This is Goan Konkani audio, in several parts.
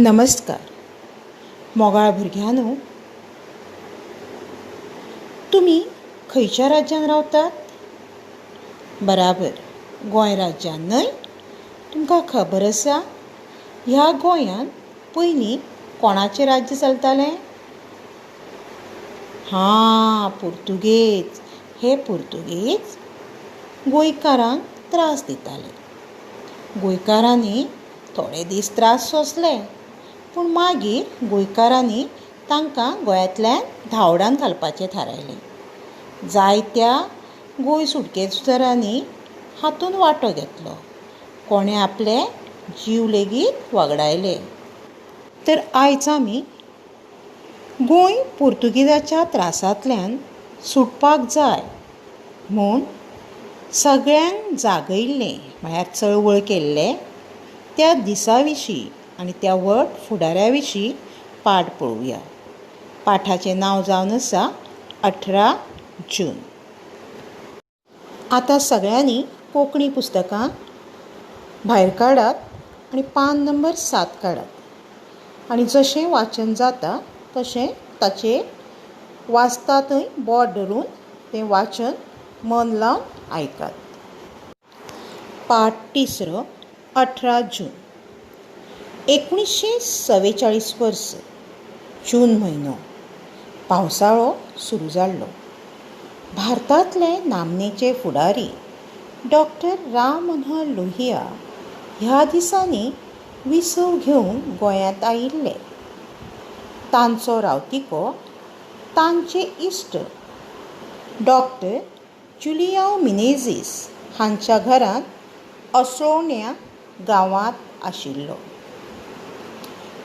नमस्कार मोगाळ भुरग्यांनो, तुमी खंयच्या राज्यान रावतात? बराबर, गोंय राज्यान न्हय? तुमकां खबर आसा ह्या गोंयांत पयलीं कोणाचें राज्य चलतालें? हां, पुर्तुगेज. हे पुर्तुगेज गोंयकारांक त्रास दिताले. गोंयकारांनी थोडे दीस त्रास सोंसले, पूण मागीर गोंयकारांनी तांकां गोंयांतल्यान धांवडावन घालपाचें थारायलें. जायत्या गोंय सुटके झुजाऱ्यांनी हातूंत वांटो घेतलो. कोणें आपले जीव लेगीत वगडायले. तर आयज आमी गोंय पुर्तुगेजाच्या त्रासांतल्यान सुटपाक जाय म्हूण सगळ्यांक जागयल्लें, म्हळ्यार चळवळ केल्ले त्या दिसा विशीं आनी त्या व्हड फुडाऱ्या विशीं पाठ पळोवया. पाठाचें नांव जावन आसा 18 जून. आतां सगळ्यांनी कोंकणी पुस्तकां भायर काडात आनी पान नंबर 7 काडात आनी जशें वाचन जाता तशें ताचेर वाचता थंय बोट धरून तें वाचन मन लावन आयकात. पाठ तिसरो, 18 जून 1944 वर्स, जून म्हयनो, पावसाळो सुरू जाल्लो. भारतांतले नामनेचे फुडारी डॉक्टर राम मनोहर लोहिया ह्या दिसांनी विसव घेवंक गोंयांत आयिल्ले. तांचो रावतिको तांचे इश्ट डॉक्टर जुलियांव मिनेझीस हांच्या घरांत असोळण्या गांवांत आशिल्लो.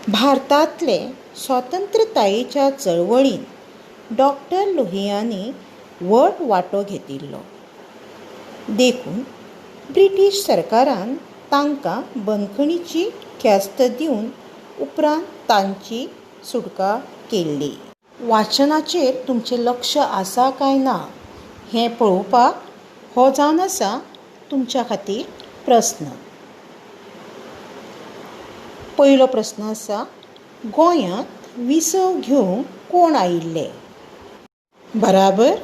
भारतांतले स्वतंत्रतायेच्या चळवळींत डॉक्टर लोहियांनी व्हड वांटो घेतिल्लो. देखून ब्रिटीश सरकारान तांकां बंदखणीची ख्यास्त दिवन उपरांत तांची सुटका केल्ली. वाचनाचेर तुमचें लक्ष आसा काय ना हें पळोवपाक हो जावन आसा तुमच्या खातीर प्रस्न. पयलो प्रस्न आसा, गोंयांत विसव घेवंक कोण आयिल्ले? बराबर,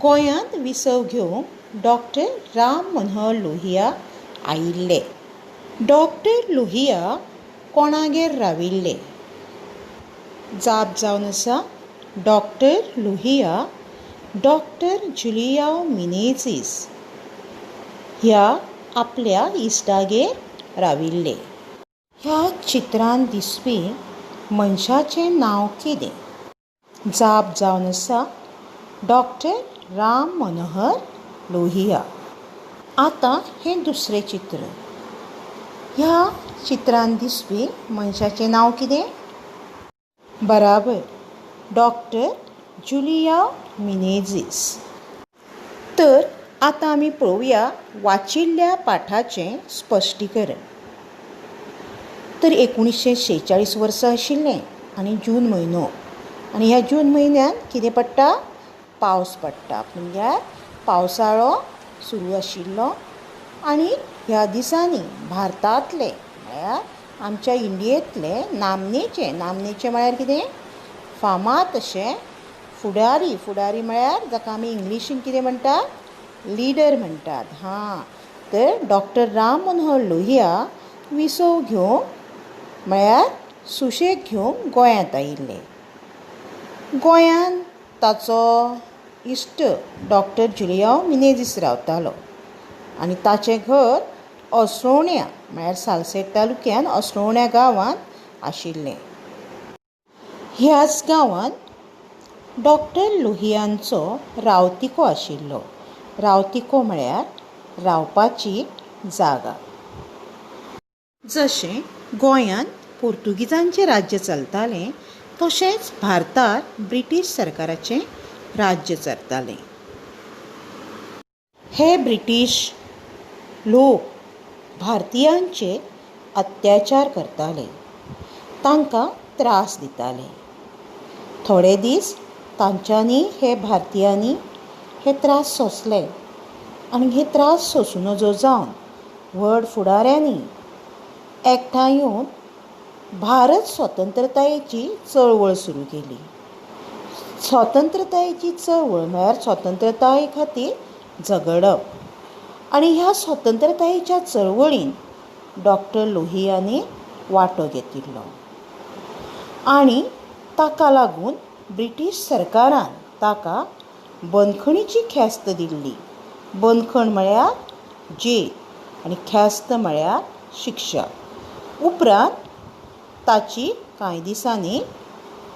गोंयांत विसव घेवंक डॉक्टर राम मनोहर लोहिया आयिल्ले. डॉक्टर लोहिया कोणागेर राविल्ले? जाप जावन आसा डॉक्टर लोहिया डॉक्टर जुलियांव मिनेझीस ह्या आपल्या इश्टागेर राविल्ले. ह्या चित्रांत दिसपी मनशाचें नांव कितें? जाप जावन आसा डॉक्टर राम मनोहर लोहिया. आतां हें दुसरें चित्र. ह्या चित्रांत दिसपी मनशाचें नांव कितें? बराबर, डॉक्टर जुलियांव मिनेझीस. तर आतां आमी पळोवया वाचिल्ल्या पाठाचें स्पश्टीकरण. तर 1946 वर्सां आशिल्लें आनी जून म्हयनो, आनी ह्या जून म्हयन्यांत कितें पडटा? पावस पडटा. म्हणल्यार पावसाळो सुरू आशिल्लो आनी ह्या दिसांनी भारतांतले, म्हळ्यार आमच्या इंडियेंतले नामनेचे, नामनेचे म्हळ्यार कितें? फामाद अशे फुडारी, फुडारी म्हळ्यार जाका आमी इंग्लिशीन कितें म्हणटात? लिडर म्हणटात. हां, तर डॉक्टर राम मनोहर लोहिया विसव घेवंक म्हळ्यार सुशेग घेवंक गोंयांत आयिल्ले. गोंयांत ताचो इश्ट डॉक्टर जुलियांव मिनेझीस रावतालो आनी ताचें घर असोळण्या म्हळ्यार सालसेट तालुक्यान असोळण्या गांवांत आशिल्लें. ह्याच गांवांत डॉक्टर लोहियांचो रावतिको आशिल्लो. रावतिको म्हळ्यार रावपाची जागा. जशें गोंयांत पुर्तुगेजांचें राज्य चलतालें तशेंच भारतांत ब्रिटीश सरकाराचें राज्य चलतालें. हे ब्रिटीश लोक भारतीयांचेर अत्याचार करताले, तांकां त्रास दिताले. थोडे दीस तांच्यांनी हे भारतीयांनी हे त्रास सोंसले आनी हे त्रास सोंसूं नजो जावन व्हड फुडाऱ्यांनी एकठांय येवन भारत स्वतंत्रतायेची चळवळ सुरू केली. स्वतंत्रतायेची चळवळ म्हळ्यार स्वतंत्रताये खातीर झगडप आनी ह्या स्वतंत्रतायेच्या चळवळीन डॉक्टर लोहियांनी वांटो घेतिल्लो आनी ताका लागून ब्रिटीश सरकारान ताका बंदखणीची ख्यास्त दिल्ली. बंदखण म्हळ्यार जेल आनी ख्यास्त म्हळ्यार शिक्षा. उपरांत ताची कांय दिसांनी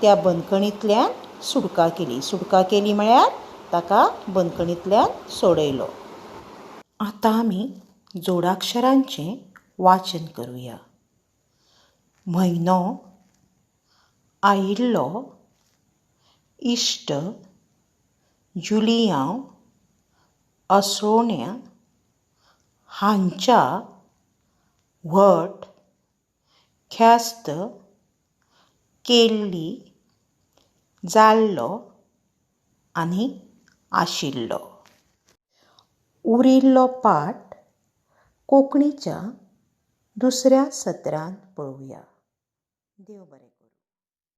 त्या बंदखणींतल्यान सुटका केली. सुटका केली म्हळ्यार ताका बंदखणींतल्यान सोडयलो. आतां आमी जोडाक्षरांचें वाचन करुया. म्हयनो, आयिल्लो, इश्ट, जुलियांव, असोळण्या, हांच्या, व्हट, ख्यास्त, केल्ली, जाल्लो आनी आशिल्लो. उरिल्लो पाठ कोंकणीच्या दुसऱ्या सत्रांत पळोवया. देव बरें.